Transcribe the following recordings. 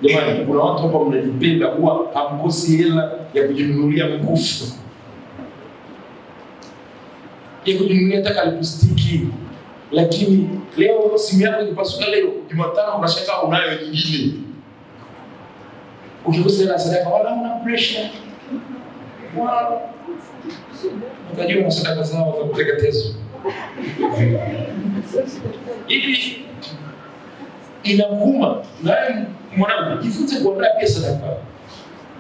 Jamani, kuna watu hapa mnajipenda, huwa hamkosi hela ya kujinunulia mkufu, ya kujinunulia hata lipstiki, lakini leo simu yako ikipasuka leo Jumatano unashangaa unayo nyingine. Ukikosa hela ya sadaka wala una pressure wala utajua na sadaka zao za kuteketezwa hivi inakuuma. Nawe mwanangu, jifunze kuandaa pia sadaka,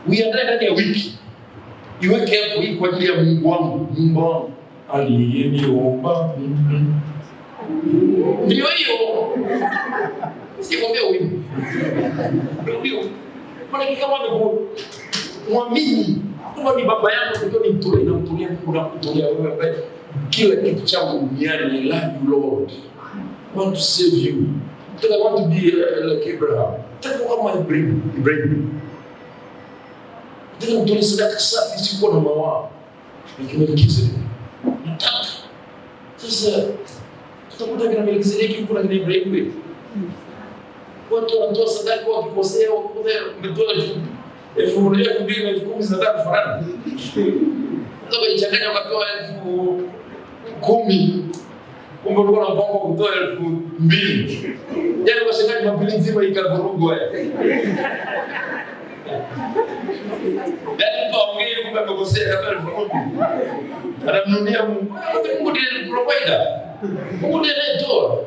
uiandae ndani ya wiki, iweke hapo hii kwa ajili ya Mungu wangu, Mungu wangu aliyeniumba. Ndio hiyo, sikwambia wimbo ndio maana kama mwamini kwamba ni baba yangu, ndio nimtolee, namtolea Mungu na kutolea wewe ambaye kila kitu changu duniani. I love you, Lord, want to save you. I want to be like Abraham. Nataka kama Ibrahim. Ibrahim. Nataka nitolee sadaka safi isiyokuwa na mawaa. Nikimelkizedeki. Nataka. Sasa tutakuta kina Melkizedeki huko na kina Ibrahim kweli. Watu wanatoa sadaka wakikosea, wakikosea, umetoa 1000, 2000 na 10,000 zinataka kufanana. Unaweza kujichanganya ukatoa 10,000, kumbe ulikuwa na mpango wa kutoa 2000. Yaani ukashangaa Jumapili nzima ikavurugwa. Yaani mtu aongee kumbe amekosea katoa 10,000. Anamnunia Mungu. Mungu ndiye provider. Mungu ndiye anayetoa.